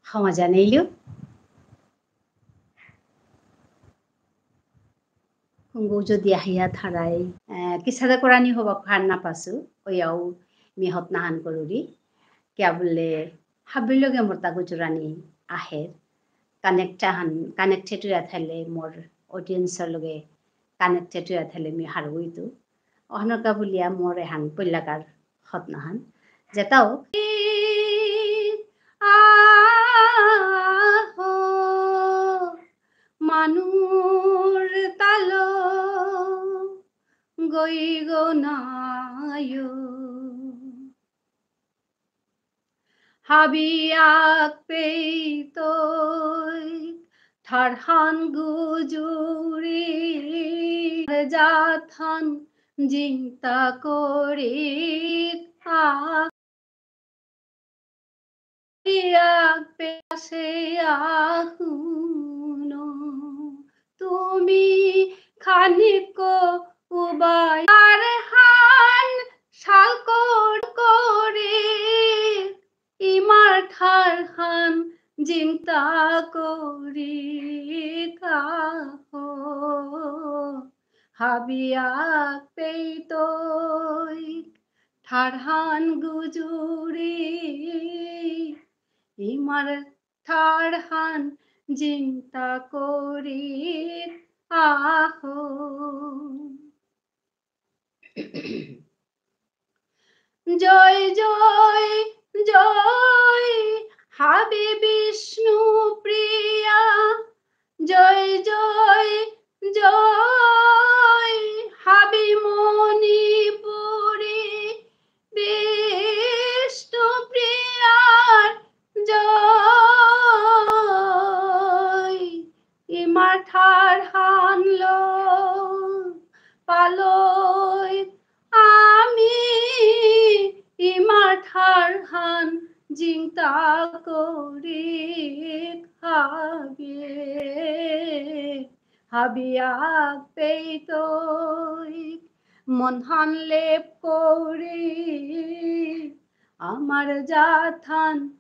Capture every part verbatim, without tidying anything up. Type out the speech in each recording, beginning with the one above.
ক্ষমা জানাইলু। কুঙগ যদি আহিয়া থারাই, আহ, কিসাদে করানি হবা হার না পাসু, ওয়াও মি হতনাহান করুরি। কিয়া বুলে, হাবির লগে মোর তা গুজরানি আহের। Connect হান, connected হইয়া থাইলে মোর audience র লগে connected হইয়া থাইলে মি হারৌ ইতু। অহানকা বুলিয়া মোর এহান পইলাকার হতনাহান। যেতাও। আহো, মানুর তালো, গই গো নায়ো। হাবিয়াক পেইতই, ঠারহান গুজুরি, জাতহান জিংতা করি, আ- ইয়াক পেয়াসে আহুনো, তুমি খানিক উবাই। ঠারহান সাল কর-, করি, ইমার ঠারহান জিংতা করি কাহো। হাবিয়াক পেইতই, ঠারহান গুজুরি, ইমার ঠারহান জিংতা করি আহো। জয় জয় জয় হাবি বিষ্ণু প্রিয়া, জয় জয় জয় হাবি মণিপুরী, বিষ্ণু প্রিয়ার জয়। ইমার ঠারহান লো পালই আমি, ইমার ঠারহান জিংতা করি হাবি। হাবিয়াক পেইতই, মনহান লেপ করি, আমার জাতহান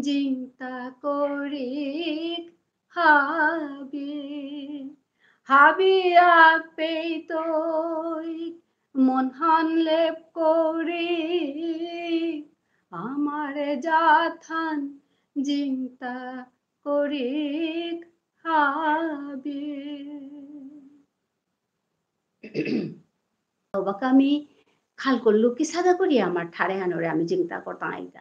জিংতা করি হাবি। হাবিয়াক পেইতই, মনহান লেপ করি, আমার জাতহান জিংতা করি হাবি। অবাকা আমি খাল করলু কিসাদে করি আমার ঠার এহানরে আমি জিংতা করতাঙাইতা।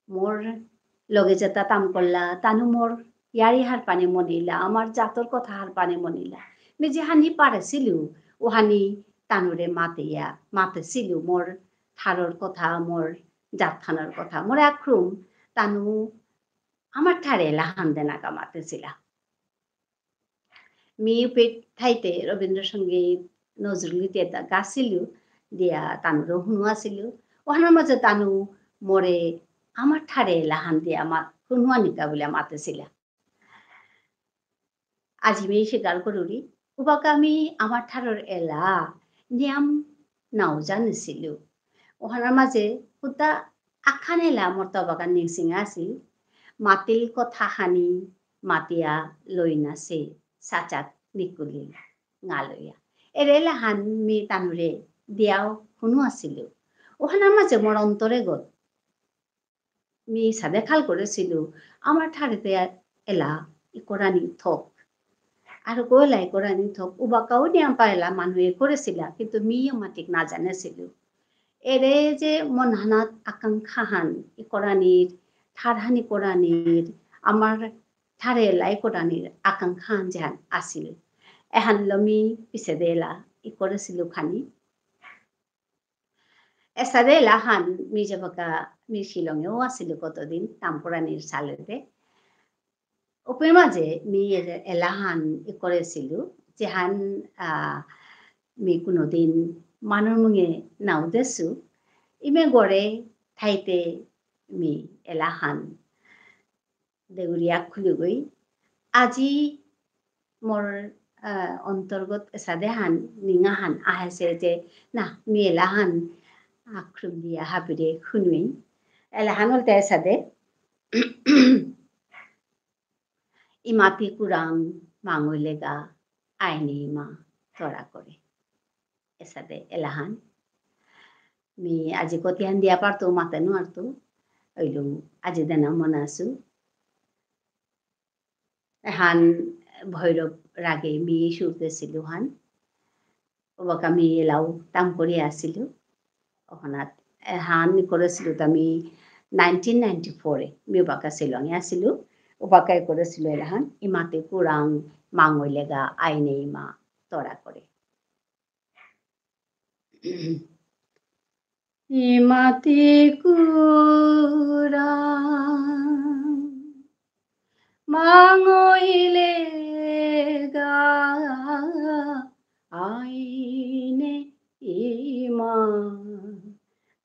মোর লগে যেতা তাম করলা, তানু মোর য়ারি হারপানি মনিলা, আমার জাতর কথা হারপানি মনিলা। মি যেহানি পারেসিলু, ওহানি তানুরে মাতিয়া, মাতেসিলু, মোর ঠারর কথা, মোর জাতহানর কথা। মোর আক্রুম, তানু আমার ঠারে এলাহান দেনাকা মাতেসিলা। মি উপেই থাইতে রবীন্দ্রসঙ্গীত, নজরুল গীত এতা গাসিলু, দিয়া তানুরে হুনুয়াসিলু। ওহানর মাঝে তানু মোরে আমার ঠারে এলাহান দিয়া মা হুনুয়ানিকা বুলিয়া মাতেসিলা। আজি মি স্বীকার করুরি, উবাকা মি আমার ঠারর এলা নিয়াম নাও জানিসিলু। ওহানর মাঝে হুদা আখান এলা মোর তবাকা নিংসিং আসি, মাতিল কথা হানি মাতিয়া লইনাসে সাচাত নিকুলিল গালয়া। এরে এলাহান মি তানুরে দিয়াও হুনুয়াসিলু। ওহানর মাঝে মোর অন্তরে গত মি সাদে খাল করেসিলু, আমার ঠারেতে এলা ইকরানি থক। আর কো এলা ইকরানি থক, উবাকাও নিয়াম পা এলা মানুয়ে করেসিলা, কিন্তু মি আমাটিক না জানেসিলু। এরে যে মনহানাত আকাঙ্ক্ষাহান ইকরানির, ঠারহান ইকরানির, আমার ঠারে এলা ইকরানির আকাঙ্ক্ষাহান যেহান আসিল। এহানলো মি পিসেদে এলা ইকরেসিলু খানি। এসাদে এলাহান মি যেবাকা মি শিলঙেও আসিলু কতদিন, তামপুরানির সালেদে। উপেই মাঝে মি এ-, এলাহান ইকরেসিলু, যেহান, আহ, মি কোনোদিন মানুর মুঙে নাও দেসু, ইমে গরে থাইতে মি এলাহান দেউরিয়া খুলুগই। আজি মোর, আহ, অন্তরগত এসাদে হান, নিঙাহান আহেসে যে, না, মি এলাহান আক্রুম দিয়া হাবিরে হুনুই। এলাহান বুলতে এসাদে। ইমাতি কুরাং মাঙইলেগা আইনে ইমা তরা করে। এসাদে এলাহান। মি আজি কতিহান দিয়া পারতু মাতে নুয়ারতু। অইলু আজি দেনা মনাসু। এহান ভৈরব রাগে মি সুরতে সিলুহান। ওবাকা মি এলাও তাম করে আসিলু। অহানাত এহান করেসিলু তা মি nineteen ninety-four এ। মি ওবাকা শিলংয়ে আসিলু। ওবাকাই করেসিলু এলাহান। ইমাতি কুরাং মাঙইলেগা আইনে ইমা তরা করে। ইমাতি কুরাং মাঙইলেগা আইনে ইমা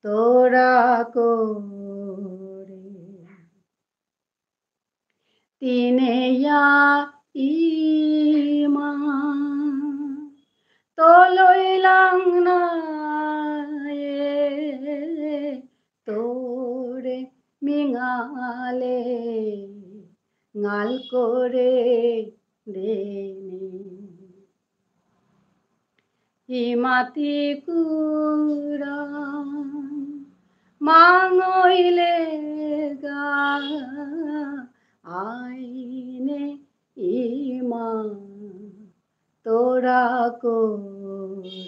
তরা করে। তিনেয়া ইমা তলইলাং নায়ে তোরে মিঙালে ঙাল করে দেনে। ইমাতি কুরাং মাঙইলেগা আইনে ইমা তরা করে।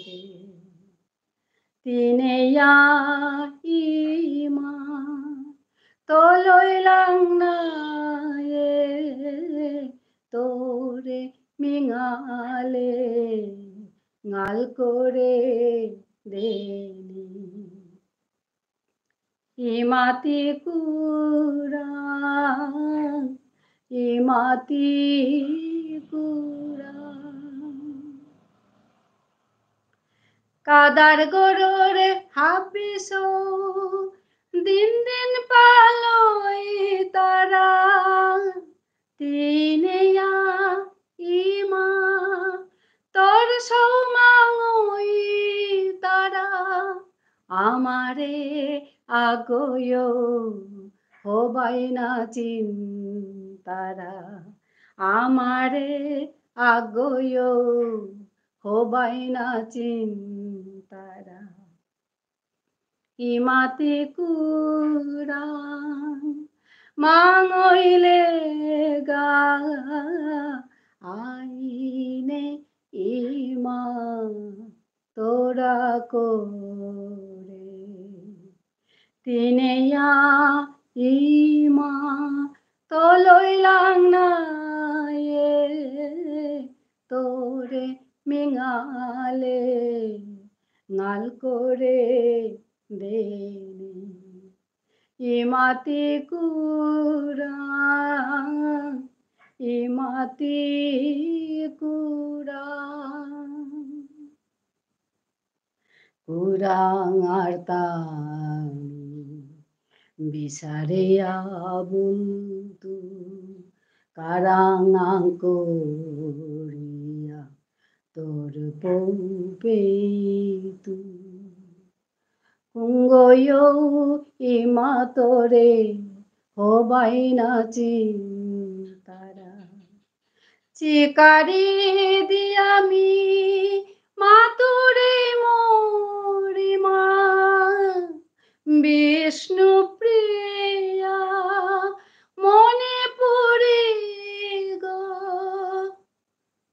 তিনেয়া ইমা তলইলাং নায়ে তোরে মিঙালে ঙাল করে দেনে। ইমাতি কুরাং, ইমাতি কুরাং। কাদার গররে হাবিস দিন দিন পালই তারা। তিনেয়া ইমা তর সৌমাঙই তারা। আমারে আগয়ো হবাই না চিন্তারা। আমারে আগয়ো হবাই না চিন্তারা। ইমাতি কুরাং মাঙইলেগা আইনে ইমা তরা করে। তিনেয়া ইমা তলইলাং নায়ে তোরে মিঙালে ঙাল করে দেনে। ইমাতি কুরাং, ইমাতি কুরাং। কুরাং আরতানি বিচারিয়া বুলতু, কারাং আঙকরিয়া তোর পৌ পেইতু। কুঙগয়ো ইমা তোরে হবাই না চিন্তারা। চিকারি দিয়া মি মাতুরি মোর ইমা বিষ্ণুপ্রিয়া মণিপুরী গো।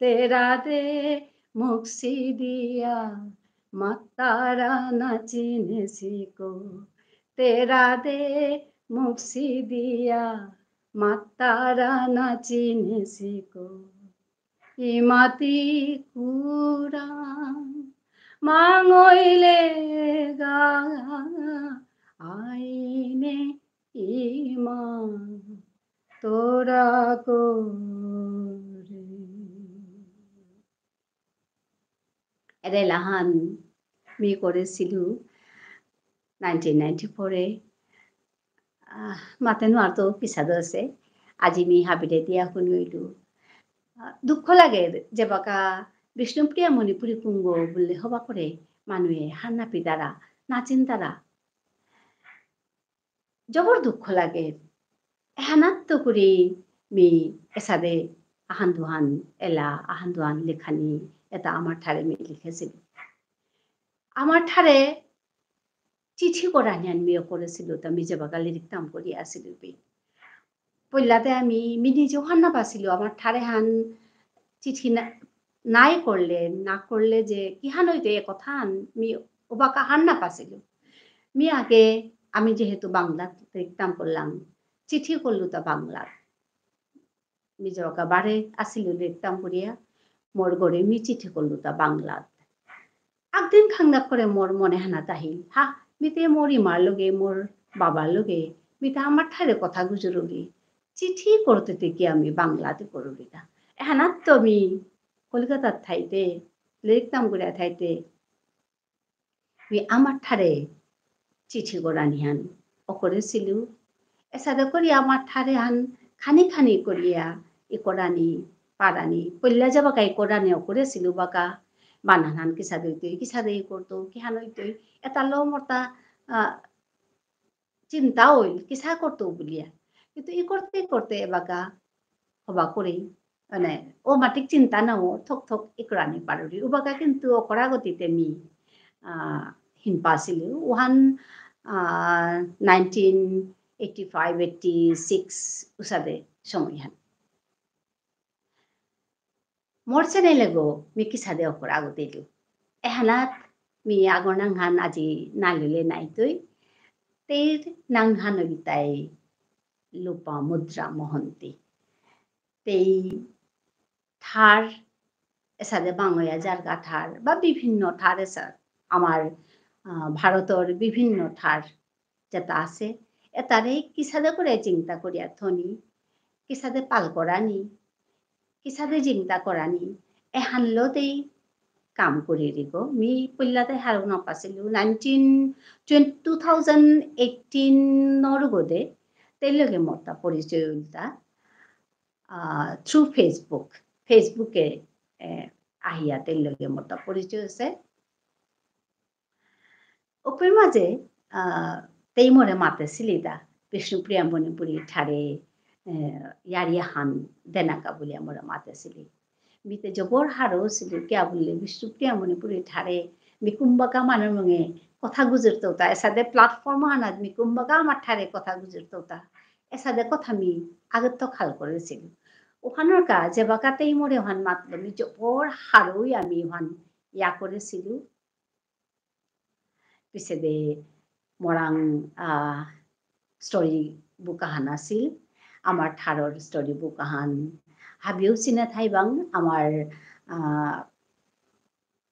তেরা দে মুখ সিদিয়া মাতারা না চিনেসিকো। তেরা দে মুখ সিদিয়া মাতারা না চিনেসিকো। ইমাতি কুরাং মাঙইলেগা আইনে ইমা তরা করে। এরে এলাহান মি করেসিলু nineteen ninety-four এ। আহ, মাতে নুয়ারতু পিসাদে আসে। আজি মি হাবিরে দিয়া হুনুইলু। আহ, দুঃখ লাগে যেবাকা বিষ্ণুপ্রিয়া মণিপুরী কুঙগ বুললে হবা করে মানুয়ে হার না পিতারা, না চিনতারা। জবর দুঃখ লাগে। এহানাত্ত করি মি এসাদে আহান দুহান এলা, আহান দুহান লেখানি, এতা আমার ঠারে মি লিখেসিলু। আমার ঠারে চিঠি করানিহান মি অকরেসিলু, তা মি যেবাকা লেরিক তাম করিয়া আসিলু বি। পইলাতে আমি, মি নিজেও হার না পাসিলু, আমার ঠারে হান চিঠি না, নাই করলে, না করলে যে কিহান অইতো এ কথাহান, মি ওবাকা হার না পাসিলু। মি আগে, আমি যেহেতু বাংলাত লেরিক তাম করলাম, চিঠি করলু তা বাংলাত। মি যেবাকা বারে আসিলু লেরিক তাম করিয়া, মোর ঘরে মি চিঠি করলু তা বাংলাত। আকদিন খাংনাক করে মোর মনে হানাত আহিল, হা, মি তে মোর ইমার লগে, মোর বাবার লগে, মি তা আমার ঠারে কথা গুজরুরি। চিঠি করতে তে কি আমি বাংলাতে করুরি তা। এহানাত তো মি কলকাতাত থাইতে, লেরিক তাম করিয়া থাইতে, মি আমার ঠারে চিঠি করানিহান অকরেসিলু। এসাদে করি আমার ঠারে হান খানি খানি করিয়া ই করানি, পারানি, পইলা যেবাকা ই করানি অকরেসিলু বাকা, বানানহান কিসাদে অইতই, কিসাদে ই করতো, কিহান অইতই, এতালো মোরতা, আহ, চিন্তা অইল, কিসা করতো বুলিয়া। কিন্তু ই করতে করতে এবাকা হবা করি, মানে, ও মাটিক চিন্তা নাও, থক থক ই করানি পারুরি। উবাকা কিন্তু অকরা গতিতে মি, আহ, হিনপাসিলু। ওহান, আহ, nineteen eighty five, eighty six উসাদে সময়হান। মোর channel এগো মি কিসাদে অকরা গতিলু। এহানাত মি আগর নাঙহান আজি নালিলে নাইতই। তেইর নাঙহান অইতাই লোপামুদ্রা মহন্তি। তেই ঠার এসাদে বাংয়া যারগা ঠার বা বিভিন্ন ঠার এসা আমার, আহ, ভারতর বিভিন্ন ঠার যেতা আসে, এতারে কিসাদে করে চিন্তা করিয়া থনি, কিসাদে পাল করানি, কিসাদে চিন্তা করানি, এহানলো তেই কাম করিরিগো। মি পইলাতে হারৌ না পাসিলু, nineteen, twenty, two thousand eighteen নর গদে, তেই লগে মোরতা পরিচয় অইলতা, আহ, through Facebook, Facebook এ, এ, আহিয়া তেই লগে মোরতা পরিচয় অসে। ওপের মাঝে, আহ, তেই মোরে মাতেসিলি তা, বিষ্ণুপ্রিয়া মণিপুরী ঠারে, এ, য়ারি আহান দেনাকা বুলিয়া মোরে মাতেসিলি। মিতে জবর হারৌ অসিলু, কিয়া বুললে বিষ্ণুপ্রিয়া মণিপুরী ঠারে মি কুম্বাকা মানু মুঙে কথা গুজরতৌতা, এসাদে platform আহানাত মি কুম্বাকা আমার ঠারে কথা গুজরতৌতা, এসাদে কথা মি আগত তো খাল করেসিলু। ওহানর কা, যেবাকা তেই মোরে ওহান মাতলো, মি জবর হারৌ অয়া মি ওহান ইয়া করেসিলু। পিছেদে মোরাং, আহ, story book আহান আসিল। আমার ঠারর story book আহান হাবিও চিনা থাইবাং আমার, আহ,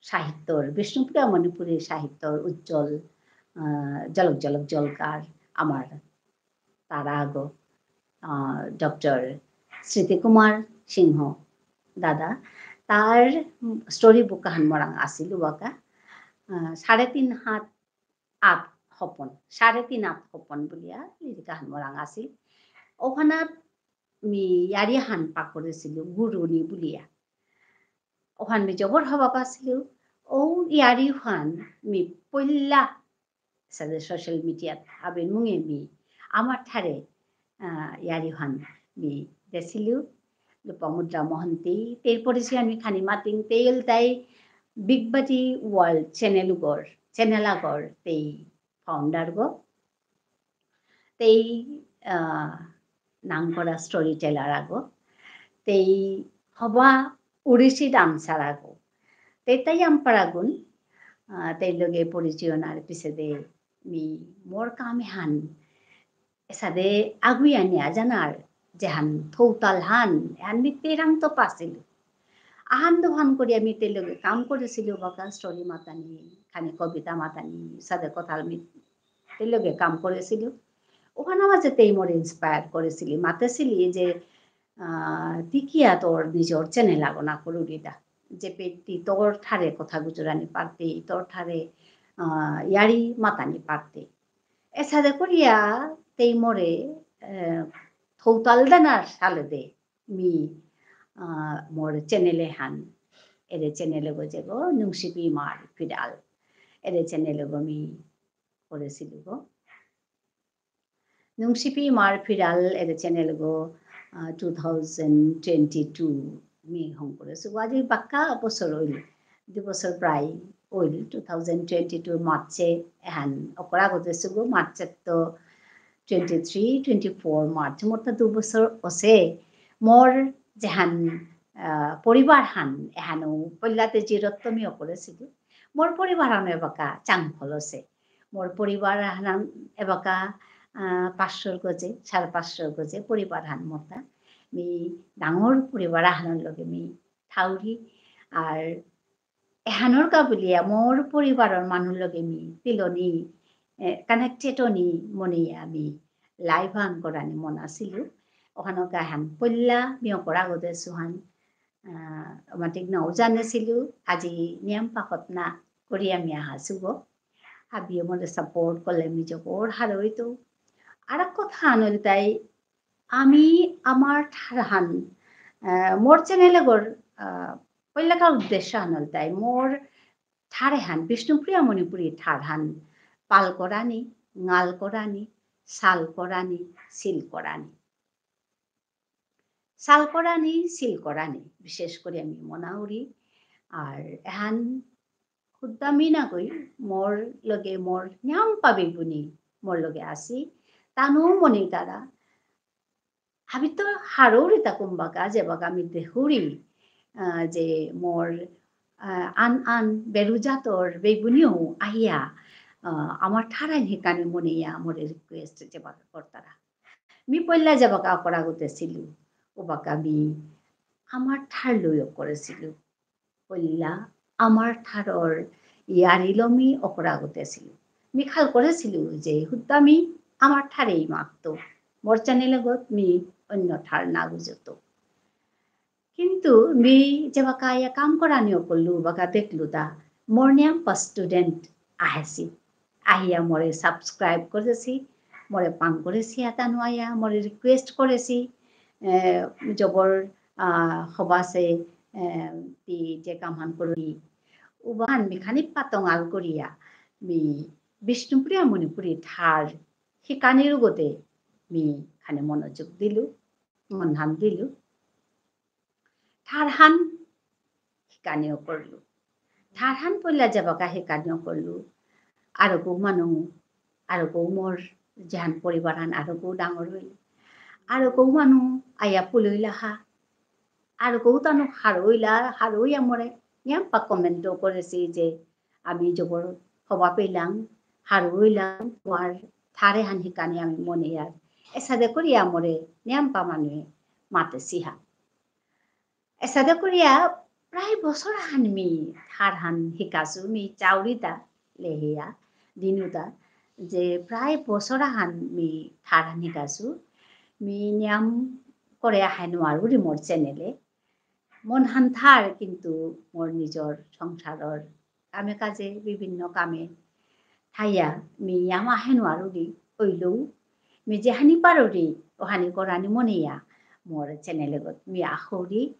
সাহিত্যর, বিষ্ণুপ্রিয়া মণিপুরী সাহিত্যর উজ্জ্বল, আহ, জলক জলক জলকার আমার তারা আগো, আহ, ডক্টর স্মৃতি কুমার সিংহ দাদা, তার story book আহান মোরাং আসিল উবাকা, আহ, সাড়ে তিন হাত আত হপন, সাড়ে তিন আত হপন বুলিয়া লেরিক আহান মোরাং আসিল। ওহানাত মি য়ারি আহান পাকরেসিলু, গুরুনি বুলিয়া। ওহান মি জবর হবা পাসিলু, ও য়ারি ওহান মি পইলা সাদে social media ত হাবির মুঙে মি আমার ঠারে, আহ, য়ারি ওহান মি দেসিলু, লোপামুদ্রা মহন্তি, তেই পরিচয় আমি খানি মাতিং, তেই ইলতাই Big Buddy World channel আগর, channel আগর তেই founder গো। তেই, আহ, নাঙকরা storyteller আগো। তেই হবা ওড়িশি dancer আগো। তেই তাই আমপারাগুন, আহ, তেই লগে পরিচয় অনার পিছেদে মি মোর কাম এহান এসাদে আগুয়া নিয়া যানার যেহান থৌতাল হান, এহান মি তেরাং তো পাসিলু। আহান দুহান করিয়া মি তেই লগে কাম করেসিলু বাকা story মাতানি, খানি কবিতা মাতানি, সাদে কথাল মি তেই লগে কাম করেসিলু। ওহান মাঝে তেই মোরে inspire করেসিলি, মাতেসিলি যে, আহ, তি কিয়া তোর নিজর channel আগো না করুরিতা, যেপেই তি তোর ঠারে কথা গুজরানি পারতে, তোর ঠারে, আহ, য়ারি মাতানি পারতে। এসাদে করিয়া তেই মোরে, আহ, থৌতাল দানার সালেদে মি, আহ, মোর channel এহান, এরে channel এগো যেগো নুংশিপি ইমার ফিরাল, এরে channel এগো মি করেসিলু গো। নুংশিপি ইমার ফিরাল এরে channel গো, আহ, টু থাউজেণ্ড টুৱেণ্টি টু মি হঙকরেসু। আজি বাক্কা বছর হইল, দুই বছর প্রায় হইল, টু থাউজেণ্ড টুৱেণ্টি টু মার্চে এহান অকরা গতেসুগো, মার্চে তো twenty three, twenty four March, মোর তো দু বছর অসে। মোর যেহান, আহ, পরিবার হান এহানো পল্লাতে জিরত্তমি অকরেসিগো। মোর পরিবার হানো এবাকা চাংফল অসে। মোর পরিবার হান এবাকা, আহ, পাঁচশোর গজে, সাড়ে পাঁচশোর গজে পরিবার হান মোরতা। মি ডাঙর পরিবার হানর লগে মি থাউরি। আর এহানর কা বুলিয়া মোর পরিবারর মানু লগে মি তিলনি, এ, connected অনি মনেয়া মি live হান করানি মনাসিলু। অহানর কা হান পল্লা মি অকরা গতেসু হান, আহ, মাতিক নাও জানেসিলু, আজি নিয়াম পাকত না করিয়া মি আহাসুগো। হাবিয়ে মোরে support করলে মি জবর হারৌ ইতৌ। আর এক কথা আনল তাই, আমি আমার ঠারহান, আহ, মোর channel এগর, আহ, পয়লাকা উদ্দেশ্য আনল তাই, মোর ঠারেহান, বিষ্ণুপ্রিয়া মণিপুরী ঠারহান, পাল করানি, ঙাল করানি, সাল করানি, সিল করানি। সাল করানি, সিল করানি, বিশেষ করে আমি মনাউরি। আর এহান হুদ্দা মি নাগই, মোর লগে মোর নিয়াম পাবি বুনি মোর লগে আসি। তানু মনে তারা। হাবি তো হারৌরি তা কুম্বাকা, যেবাকা আমি দেহুরি, আহ, যে মোর, আহ, আন আন বেরুজাতর বেগুনিও আহিয়া, আহ, আমার ঠারাই হিকানি মনেয়া মোরে request যেবাকা করতারা। মি পয়লা যেবাকা অকরা গতেসিলু, ওবাকা মি আমার ঠার লইও করেসিলু। পয়লা আমার ঠারর ইয়ারিলো মি অকরা গতেসিলু। মি খাল করেসিলু যে হুদ্দা মি আমার ঠারেই মাততো। মোর channel এগত মি অন্য ঠার না গুজতো। কিন্তু মি যেবাকা আয়া কাম করানি অকরলু, বাকা দেখলু তা, মোর নিয়াম পা student আহেসি। আহিয়া মোরে subscribe করেসি, মোরে পাং করেসি, আতানু আয়া মোরে request করেসি, এ, জবর, আহ, হবাসে, এ, তি যে কামহান করুরি। উবাহান মি খানি পাতঙাল করিয়া, মি বিষ্ণুপ্রিয়া মণিপুরী ঠার হিকানির গতে মি খানি মনোযোগ দিলু, মনহান দিলু। ঠারহান হিকানিও করলু। ঠারহান পয়লা যেবাকা হিকানিও করলু। আরকৌ মানু, আরকৌ মোর যেহান পরিবারহান আরকৌ ডাঙর হইল। আরকৌ মানু আয়া পুলইলাহা। আরকৌ তানু হারৌইলা, হারৌইয়া মোরে নিয়াম পা comment ও করেসি যে আমি জবর হবা পেলাম, হারৌইলাম, তোমার ঠারেহান হিকানি আমি মনেয়ার। এসাদে করিয়া মোরে নিয়াম পা মানুয়ে মাতেসিহা। এসাদে করিয়া প্রায় বছর হান মি ঠারহান হিকাসু, মি চাউরিতা লেহিয়া দিনুতা যে প্রায় বছর হান মি ঠারহান হিকাসু। মি নিয়াম করে আহে নুয়ারুরি মোর channel এ। মনহান থার কিন্তু মোর নিজর সংসারর কামে কাজে বিভিন্ন কামে থাইয়া মি ইয়ামা হেনুয়ারুরি অইলেও মি যেহানি পারুরি অহানি করানি মনেয়া মোর channel এগত মি আহরি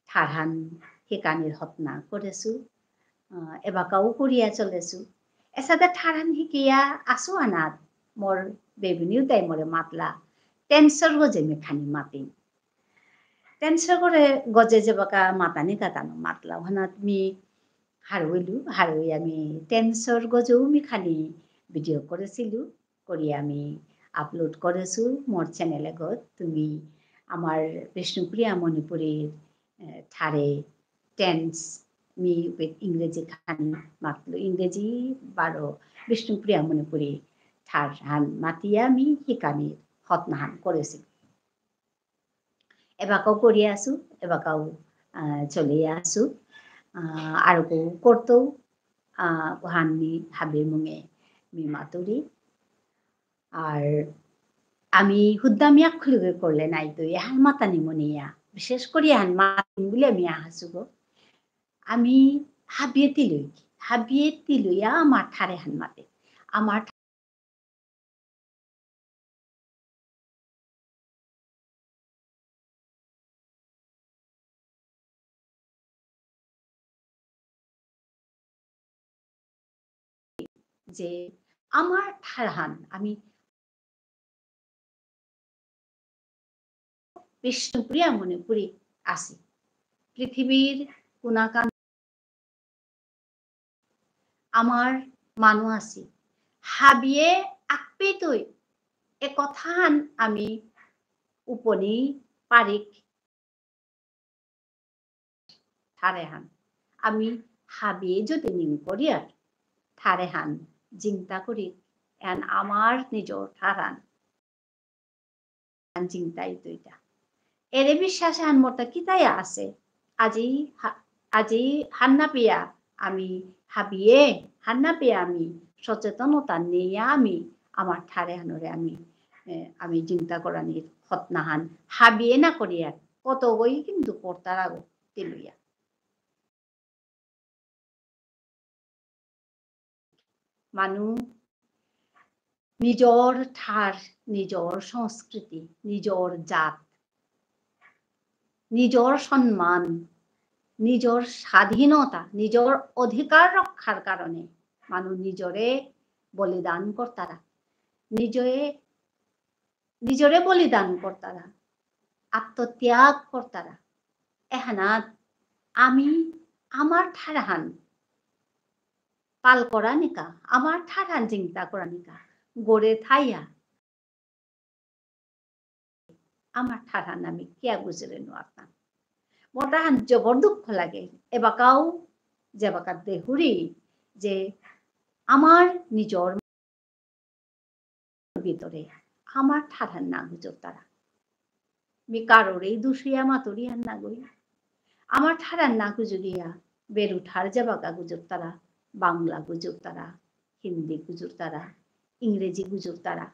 ঠারহান হিকানির হতনা করেসু, আহ, এবাকাও করিয়া চলেসু। এসাদে ঠারহান হিকিয়া আসু আনাত মোর বেবিনিও তাই মোরে মাতলা, tense র গজে মি খানি মাতিম। Tense র গরে গজে যেবাকা মাতানি কাতানো মাতলা, অহানাত মি হারৌইলু, হারৌই আমি tense র গজেও মি খানি video করেসিলু, করি আমি upload করেসু মোর channel এগত। তুমি আমার বিষ্ণুপ্রিয়া মণিপুরীর, এ, ঠারে tense মি with ইংরেজি খানি মাতলু, ইংরেজি বারো বিষ্ণুপ্রিয়া মণিপুরী ঠারহান মাতিয়া মি হিকানি হতনাহান করেসিলু। এবাকাও করিয়া আসু, এবাকাও, আহ, চলিয়া আসু। আহ, আরকৌ করতৌ, আহ, অহানি হাবির মুঙে মি মাতুরি। আর আমি হুদ্দা মি আকখুলুকে করলে নাই তো, এহান মাতানি মনেয়া। বিশেষ করি এহান মাতিম বুলে মি আহাসুগো। আমি হাবিয়ে তিলুই, হাবিয়ে তিলুইয়া আমার ঠারেহান মাতে। আমার যে আমার ঠারহান আমি বিষ্ণুপ্রিয়া মণিপুরী আসি। পৃথিবীর কোনাকান আমার মানু আসি। হাবিয়ে আকপেতই এ কথাহান আমি উপনি পারিক ঠারেহান। আমি হাবিয়ে যদি নিং করিয়ার ঠারেহান জিংতা করি, এন আমার নিজর ঠারহান। আন জিংতা ইতইতা। এরে বিশ্বাসে আন মোরতা কিতায়া আছে। আজি হা-, আজি হান্না পেয়া আমি হাবিয়ে, হান্না পেয়া আমি সচেতনতা নেয়া আমি আমার ঠারেহানরে আমি, এ, আমি জিংতা করানির হতনাহান হাবিয়ে না করিয়া কত গই কিন্তু করতারাগো তিলুয়া। মানু নিজর ঠার, নিজর সংস্কৃতি, নিজর জাত, নিজর সম্মান, নিজর স্বাধীনতা, নিজর অধিকার রক্ষার কারণে মানু নিজরে বলিদান করতারা। নিজে নিজরে বলিদান করতারা, আত্মত্যাগ করতারা। এহানাত আমি আমার ঠারহান পাল করানিকা, আমার ঠারহান জিংতা করানিকা, গড়ে থাইয়া আমার ঠারহান আমি কিয়া গুজরে নোয়ারতাম। মোরতাহান জবর দুঃখ লাগে, এবাকাও যেবাকা দেহুরি যে আমার নিজর ভিতরে আমার ঠারহান না গুজরতারা। মি কারোরেই দুষিয়া মাতুরিহান না গই। আমার ঠারহান না গুজরিয়া, বেরু ঠার যেবাকা গুজরতারা, বাংলা গুজরতারা, হিন্দি গুজরতারা, ইংরেজি গুজরতারা।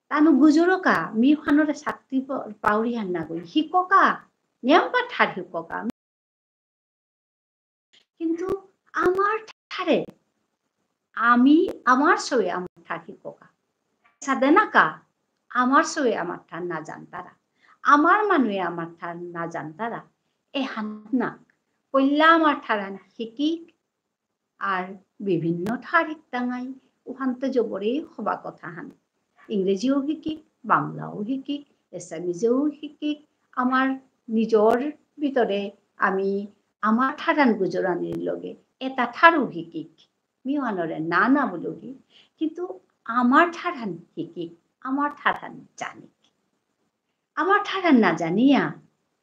তানু গুজরকা, মি হানরে শক্তি প-, পাউরিহান না গই। হিককা, নিয়ামপা ঠার হিককা। কিন্তু আমার ঠারে, আমি, আমার সবে আমার ঠার হিককা। সাদেনাকা, আমার সবে আমার ঠার না জানতারা। আমার মানুয়ে আমার ঠার না জানতারা। এহান না। পইলা আমার ঠারহান হিকিক, আর বিভিন্ন ঠার হিকতাঙাই, উহান্ত জবরে হবা কথাহান। ইংরেজিও হিকিক, বাংলাও হিকিক, এসামিজেও হিকিক, আমার নিজর ভিতরে আমি আমার ঠারহান গুজরানির লগে এতা ঠারও হিকিক। মিওয়ানরে না না বুলুগি, কিন্তু আমার ঠারহান হিকিক, আমার ঠারহান জানিক। আমার ঠারহান না জানিয়া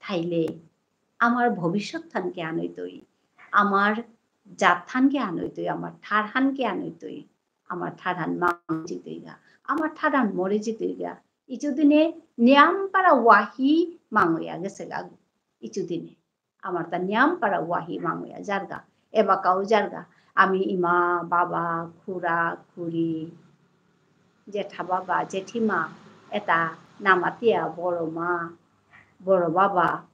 থাইলে আমার ভবিষ্যৎহান কিহান অইতই, আমার জাতহান কিহান অইতই, আমার ঠারহান কিহান অইতই, আমার ঠারহান মাঙ জিতইগা, আমার ঠারহান মরে জিতইগা। ইচুদিনে নিয়াম পারা ওয়াহি মাঙয়া গেসেগা। ইচুদিনে আমার তা নিয়াম পারা ওয়াহি মাঙয়া যারগা, এবাকাও যারগা। আমি ইমা, বাবা, খুড়া, খুড়ি, জেঠা বাবা, জেঠিমা, এতা না মাতিয়া বড় মা, বড় বাবা,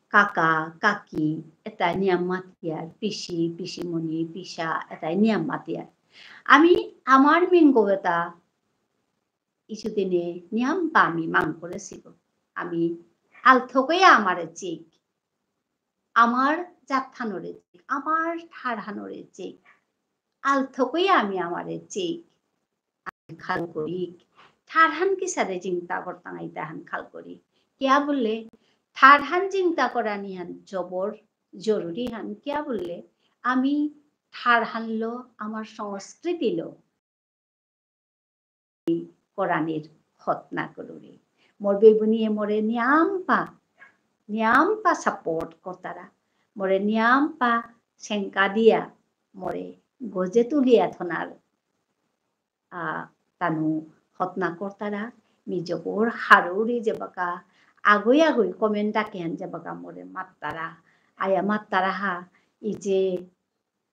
কাকা, কাকি, এতা নিয়াম মাতিয়ার, পিসি, পিসিমণি, পিসা, এতা নিয়াম মাতিয়ার। আমি আমার মিঙ্গ এতা ইচুদিনে নিয়াম পা আমি মাঙ করেসিব। আমি আলথকয়া আমারে চেক। আমার জাতহানরে চেক। আমার ঠারহানরে চেক। আলথকয়া আমি আমারে চেক। আমি খাল করিক। ঠারহান কিসারে জিংতা করতাঙাই তাহান খাল করিক। কিয়া বুললে, ঠারহান জিংতা করানিহান জবর জরুরিহান। কিয়া বুললে, আমি ঠারহানলো, আমার সংস্কৃতিলো, করানির হতনা করুরি। মোর বেবুনিয়ে মোরে নিয়াম পা, নিয়াম পা support করতারা। মোরে নিয়াম পা সেঙ্কা দিয়া, মোরে গজে তুলিয়া থনার, আ, তানু হতনা করতারা। মি জবর হারৌরি যেবাকা, আগই আগই comment আকেহান যেবাকা মোরে মাত্তারা। আয়া মাত্তারা হা, ইজে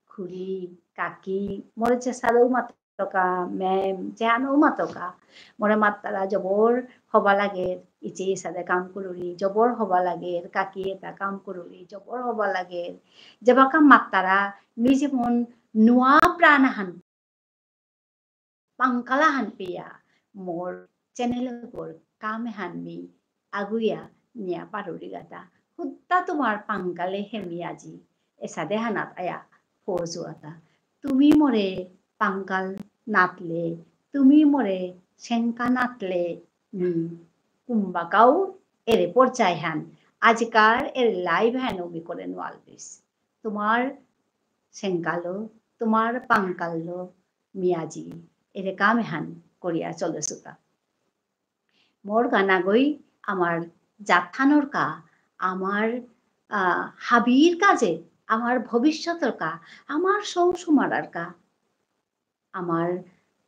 খুড়ি, কাকি, মোরে যেসাদেউ মাতকা, ma'am, যেহানউ মাতকা, মোরে মাত্তারা জবর হবা লাগের, ইচে ইসাদে কাম করুরি, জবর হবা লাগের, কাকি এতা কাম করুরি, জবর হবা লাগের। যেবাকা মাত্তারা, মি যেমন নুয়া প্রাণ আহান পাংকাল আহান পেয়া, মোর channel গর কাম এহান মি আগুয়া নিয়া পারুরিগাতা। হুদ্দা তোমার পাংকালে হে মি আজি এসাদে হানাত আয়া ফৌজুয়াতা। তুমি মোরে পাংকাল নাতলে, তুমি মোরে সেঙ্কা নাতলে, মি কুম্বাকাও এরে পরিচয় হান, আজিকার এরে live হান মি করে নুয়ালবিস। তোমার সেঙ্কালো, তোমার পাঙ্কালো, মি আজি এরে কাম হান করিয়া চলেসুতা। মোর গানাগই আমার জাতহানর কা, আমার, আহ, হাবির কাজে, আমার ভবিষ্যতর কা, আমার সৌ সুমারার কা, আমার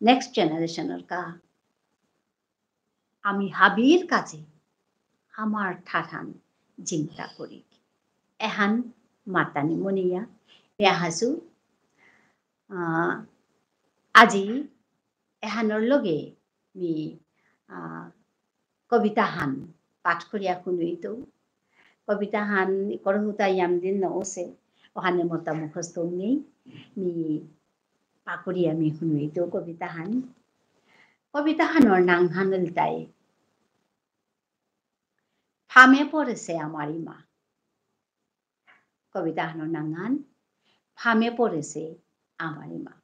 next generation র কা, আমি হাবির কাজে আমার ঠারহান জিংতা করি। এহান মাতানি মনিয়া, মি আহাসু, আহ, আজি এহানর লগে মি, আহ, কবিতাহান পাঠ করিয়া হুনুইতৌ। কবিতাহান ইকরহুতা ইয়াম দিন নৌসে, অহানে মোরতা মুখস্থ নেই, মি পাকরিয়া মি হুনুইতৌ কবিতাহান। কবিতাহানর নাঙহান ইলতাই ফামে পড়েসে আমার ইমা। কবিতাহানর নাঙহান ফামে পড়েসে আমার ইমা।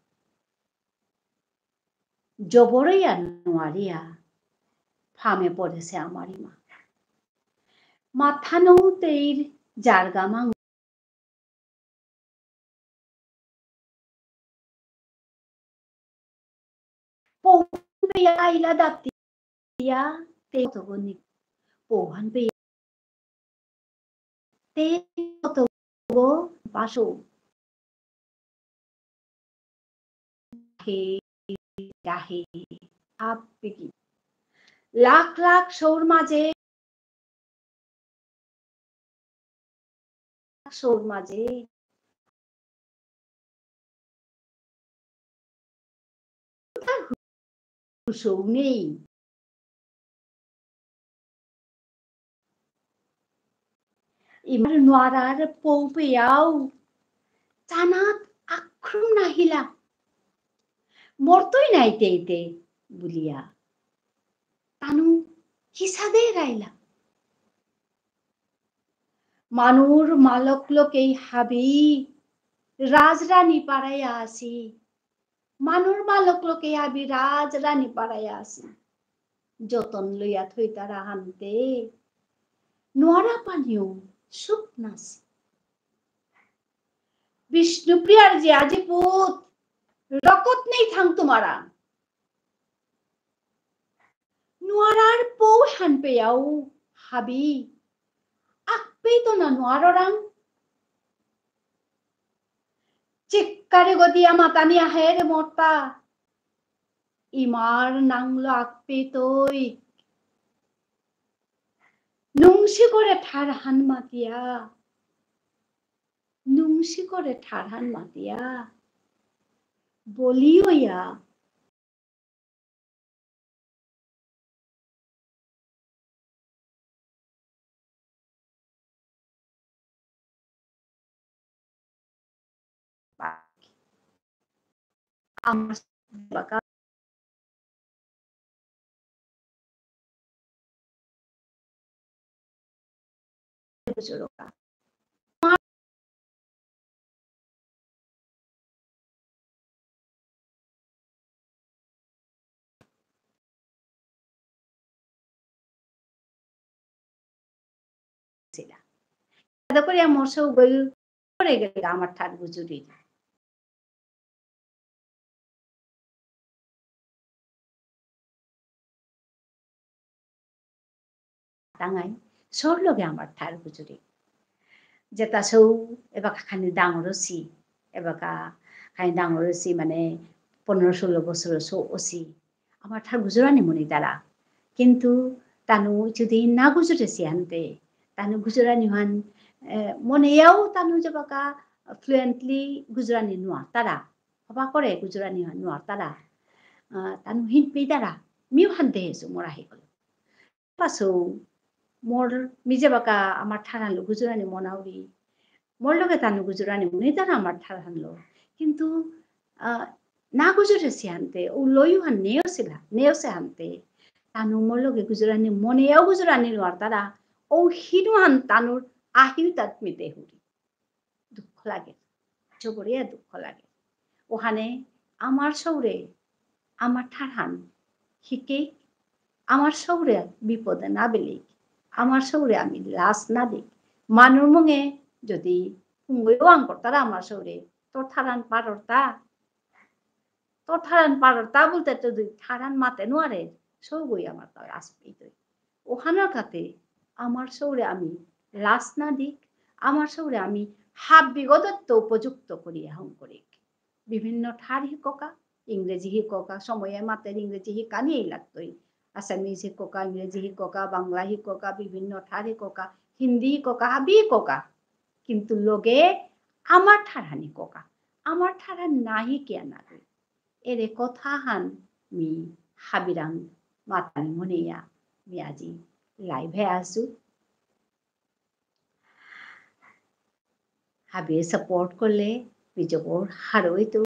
জবরইয়া নুয়ারিয়া ফামে পড়েসে আমার ইমা। মাথা নৌতেইর জারগা মাং পৌহান পেয়া আইলা দাতিয়া, তে কতগো নি-, পৌহান পেয়া, তে কতগো পাশো। হে, হে, আপিকি। লাখ লাখ সৌর মাঝে সৌর মাঝে। হুসৌ নেই। ইমার নুয়ারার পৌ পেয়াও চানাত আক্রম নাহিলা। মরতই নাই তেইতে বুলিয়া। তানু হিসাদে রাইলা। মানুর মালক লোকেই হাবি রাজরানী পাড়াইয়া আসি। মানুর মালক লোকেই হাবি রাজরানী পাড়াইয়া আসি। যতন লইয়া থইতারা হানতে। নোয়ারা পানিও সুখ নাসি। বিষ্ণুপ্রিয়ার যে আজি পুত, রকত নেই থাং তোমারা। নুয়ারার পৌ হান পেয়াও হাবি। আকপেই তো না নুয়াররাং। চিক্কারে গদিয়া মাতানি আহেরে মরতা। ইমার নাংলো আকপেই তৈ। নুংসি করে ঠারহান মাতিয়া। নুংসি করে ঠারহান মাতিয়া। বলিও ইয়া। আমার বাকা ছিলা। তারপরে আমার সৌগই করে গেল আমার ঠার গুজুরি। তাঙাই, সৌর লগে আমার ঠার গুজুরি। যেতা সৌ এবাকা খানি ডাঙর অসি, এবাকা খানি ডাঙর অসি, মানে, পনেরো ষোলো বছর সৌ অসি। আমার ঠার গুজরানি মনিতারা। কিন্তু তানু যদি না গুজরেসি হানতে, তানু গুজরানি হান, এ, মনেয়াও তানু যেবাকা fluently গুজরানি নুয়ারতারা। হবা করে গুজরানি হান নুয়ারতারা। আ, তানু হিনপেইতারা। মিউ হানতে হেসু মোরা হেকল। পাসু, মোর মি যেবাকা আমার ঠারহানলো গুজরানি মনাউরি। মোর লগে তানু গুজরানি মনিতারা আমার ঠারহানলো। কিন্তু, আ, না গুজরেসি হানতে, ও লয়ু হান নেওসিলা, নেওসে হানতে। তানু মোর লগে গুজরানি মনেয়াও গুজরানি নুয়ারতারা, ও হিনু হান তানুর আহিউ তাত মিতে হুরি। দুঃখ লাগে, জবরিয়া দুঃখ লাগে। ওহানে আমার সৌরে, আমার ঠারহান, হিকে আমার সৌরে বিপদে না বেলিক, আমার সৌরে আমি লাজ না দিক। মানুর মুঙে যদি হুঙ্গই ওয়াং করতারা আমার সৌরে, তোর ঠারহান পাররতা, তোর ঠারহান পাররতা বুলতে তো দুই ঠারহান মাতে নোয়ারে, সৌগই আমার তার আসবেই তুই। ওহানার কাতে আমার সৌরে আমি লাজ না দিক, আমার সৌরে আমি হাব্বিগদত্ত উপযুক্ত করিয়া হং করিক। বিভিন্ন ঠার হিককা, ইংরেজি হিককা, সময়ে মাতের ইংরেজি হিকানি এই লাগতই। আসামিজ হিককা, ইংরেজি হিককা, বাংলা হিককা, বিভিন্ন ঠার হিককা, হিন্দি হিককা, হাবি হিককা। কিন্তু লগে আমার ঠারহান হিককা, আমার ঠারহান না হিকিয়া না গই। এরে কথাহান মি হাবিরাং মাতানি মনেয়া মি আজি live এ আসু। হাবিয়ে support করলে মি জবর হারৌ ইতৌ।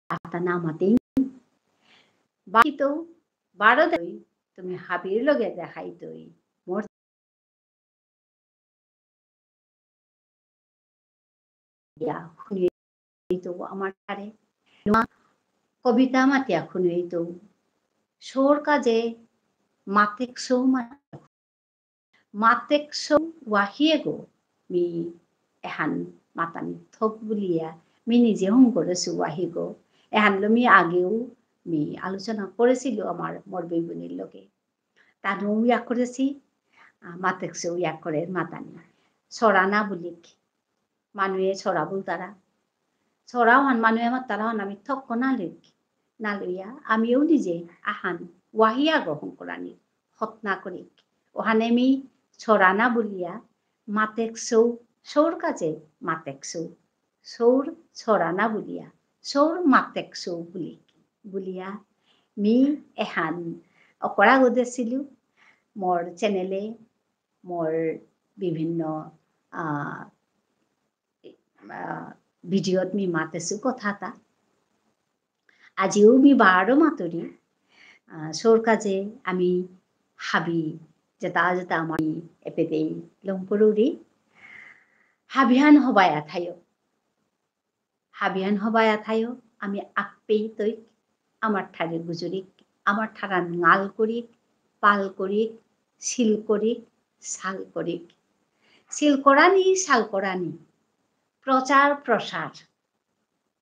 আতা না মাতিং। বাকিতৌ বারো দই তুমি হাবির লগে দেখাই দই। মোর ইয়া হুনিতৌ আমার ঠারে। নুয়া কবিতা মাতিয়া হুনিতৌ। সৌর কাজে মাতেক সৌ মা-, মাতেক সৌ ওয়াহি এগো মি এহান মাতানি থক বুলিয়া মি নিজে হং করেসু ওয়াহি এগো। এহানলো মি আগেও মি আলোচনা করেসিলু আমার মোর বেইবুনির লগে। তানু ইয়া করেসি, আ, মাতেক সৌ ইয়া করে মাতানি। সরানা বুলিক। মানুয়ে সরা বুলতারা। সরা ওহান মানুয়ে মাততারা ওহান আমি থক্ক না লইক। না লইয়া, আমিও নিজে আহান ওয়াহি আগ হং করানি হতনা করিক। ওহানে মি সরানা বুলিয়া মাতেক সৌ, সৌর কাজে মাতেক সৌ। সৌর সরানা বুলিয়া, সৌর মাতেক সৌ বুলিক। বুলিয়া মি এহান অকরা গদেসিলু মোর channel এ, মোর বিভিন্ন, আ, আ, video ত মি মাতেসু কথা এতা। আজিও মি বারো মাতুরি, আ, সৌর কাজে আমি হাবি যেতা যেতা আমার এপেতেই লমকরুরি। হাবিহান হবায়া থায়ো। হাবিহান হবায়া থায়ো, আমি আকপেই তৈক, আমার ঠারে গুজুরিক, আমার ঠারহান ঙাল করিক, পাল করিক, সিল করিক, সাল করিক। সিল করানি, সাল করানি, প্রচার, প্রসার।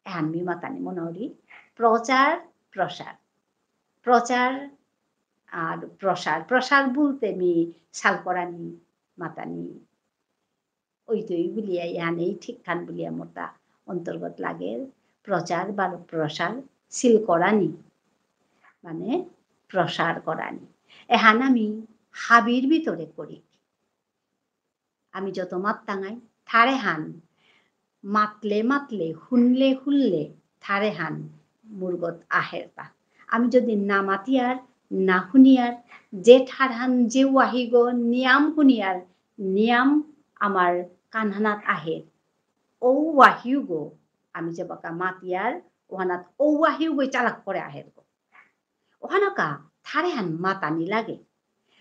এহান মি মাতানি মনাউরি, প্রচার, প্রসার। প্রচার আর প্রসার। প্রসার বুলতে মি সাল করানি মাতানি। ওইতই বুলিয়া ইয়ানেই ঠিকহান বুলিয়া মোরতা অন্তর্গত লাগের। প্রচার বা প্রসার, সিল করানি, মানে প্রসার করানি। এহান আমি হাবির ভিতরে করি। আমি যত মাত্তাঙাই, ঠারেহান মাতলে মাতলে, হুনলে হুনলে, ঠারেহান মুরগত আহেরতা। আমি যদি না মাতিয়ার, না হুনিয়ার, যে ঠারহান, যে ওয়াহিগো নিয়াম হুনিয়ার, নিয়াম আমার কানহানাত আহের। ও ওয়াহিগো, আমি যেবাকা মাতিয়ার, ওহানাত ও ওয়াহিগো চালাক করে আহেরগো। ওহানকা ঠারেহান মাতানি লাগে।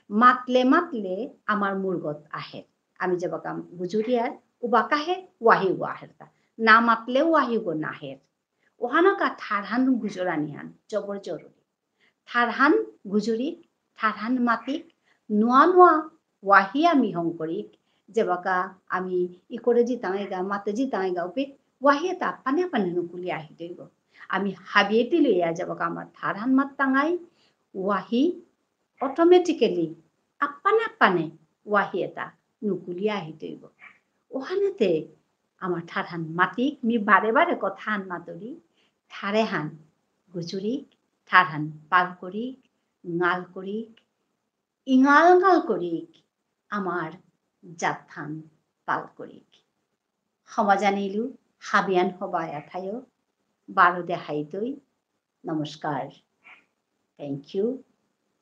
মাতলে মাতলে আমার মুরগত আহের। আমি যেবাকা গুজুরিয়ার, উবাকাহে ওয়াহিগো আহেরতা। না মাতলে ওয়াহিগো নাহের। ওহানকা ঠারহান গুজরানিহান জবর জরুরি। ঠারহান গুজুরি, ঠারহান মাতিক, নুয়া নুয়া ওয়াহি আমি হংকরিক, যেবাকা আমি ইকরে জিতাঙাইগা, মাতে জিতাঙাইগা, উপে ওয়াহি এতা আপানে আপানে নুকুলি আহি দইব। আমি হাবিয়ে তিলইয়া যেবাকা আমার ঠারহান মাত্তাঙাই, ওয়াহি automatically আপানে আপানে ওয়াহি এতা নুকুলি আহি দইব। ওহানেতে আমার ঠারহান মাতিক, মি বারে বারে কথাহান মাতুরি, ঠারেহান গুজুরিক, ঠারহান পাল করিক, ঙাল করিক, ইঙাল ঙাল করিক, আমার জাতহান পাল করিক। ক্ষমা জানিলু, হাবিয়ান হবায়া থায়ো, বারো দেহাই দই। নমস্কার। Thank you।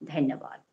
ধন্যবাদ।